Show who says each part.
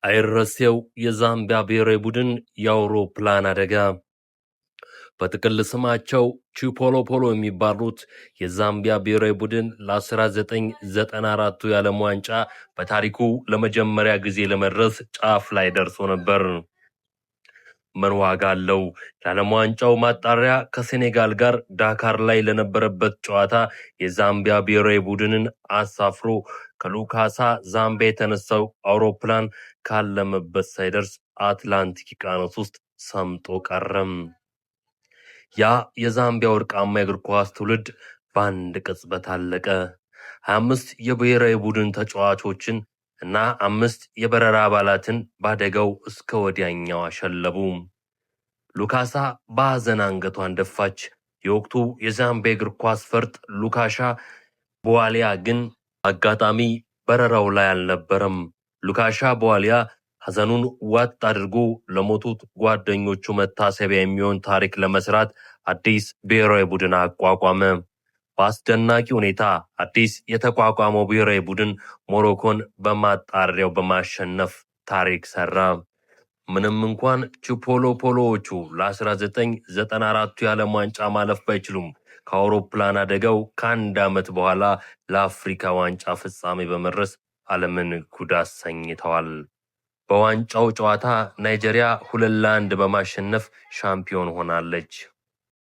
Speaker 1: አይረሴው የዛምቢያ ብሔራዊ ቡድን የአውሮፕላን አደጋ። በጥቅል ስማቸው ቺፖሎፖሎ የሚባሉት የዛምቢያ ብሔራዊ ቡድን ለ1994ቱ የዓለም ዋንጫ በታሪኩ ለመጀመሪያ ጊዜ ለመድረስ ጫፍ ላይ ደርሶ ነበር። ምን ዋጋ አለው? ለዓለም ዋንጫው ማጣሪያ ከሴኔጋል ጋር ዳካር ላይ ለነበረበት ጨዋታ የዛምቢያ ብሔራዊ ቡድንን አሳፍሮ ከሉካሳ ዛምቢያ የተነሳው አውሮፕላን ካለመበት ሳይደርስ አትላንቲክ ውቅያኖስ ውስጥ ሰምጦ ቀረም። ያ የዛምቢያ ወርቃማ የእግር ኳስ ትውልድ በአንድ ቅጽበት አለቀ። 25 የብሔራዊ ቡድን ተጫዋቾችን እና አምስት የበረራ አባላትን በአደጋው እስከ ወዲያኛው አሸለቡ። ሉካሳ በሐዘን አንገቷን ደፋች። የወቅቱ የዛምቢያ እግር ኳስ ፈርጥ ሉካሻ ቦዋሊያ ግን አጋጣሚ በረራው ላይ አልነበረም። ሉካሻ ቦዋሊያ ሐዘኑን ዋጥ አድርጎ ለሞቱት ጓደኞቹ መታሰቢያ የሚሆን ታሪክ ለመስራት አዲስ ብሔራዊ ቡድን አቋቋመ። በአስደናቂ ሁኔታ አዲስ የተቋቋመው ብሔራዊ ቡድን ሞሮኮን በማጣሪያው በማሸነፍ ታሪክ ሰራ። ምንም እንኳን ቺፖሎፖሎዎቹ ለ1994ቱ የዓለም ዋንጫ ማለፍ ባይችሉም፣ ከአውሮፕላን አደጋው ከአንድ ዓመት በኋላ ለአፍሪካ ዋንጫ ፍጻሜ በመድረስ ዓለምን ጉድ አሰኝተዋል። በዋንጫው ጨዋታ ናይጄሪያ 2-1 በማሸነፍ ሻምፒዮን ሆናለች።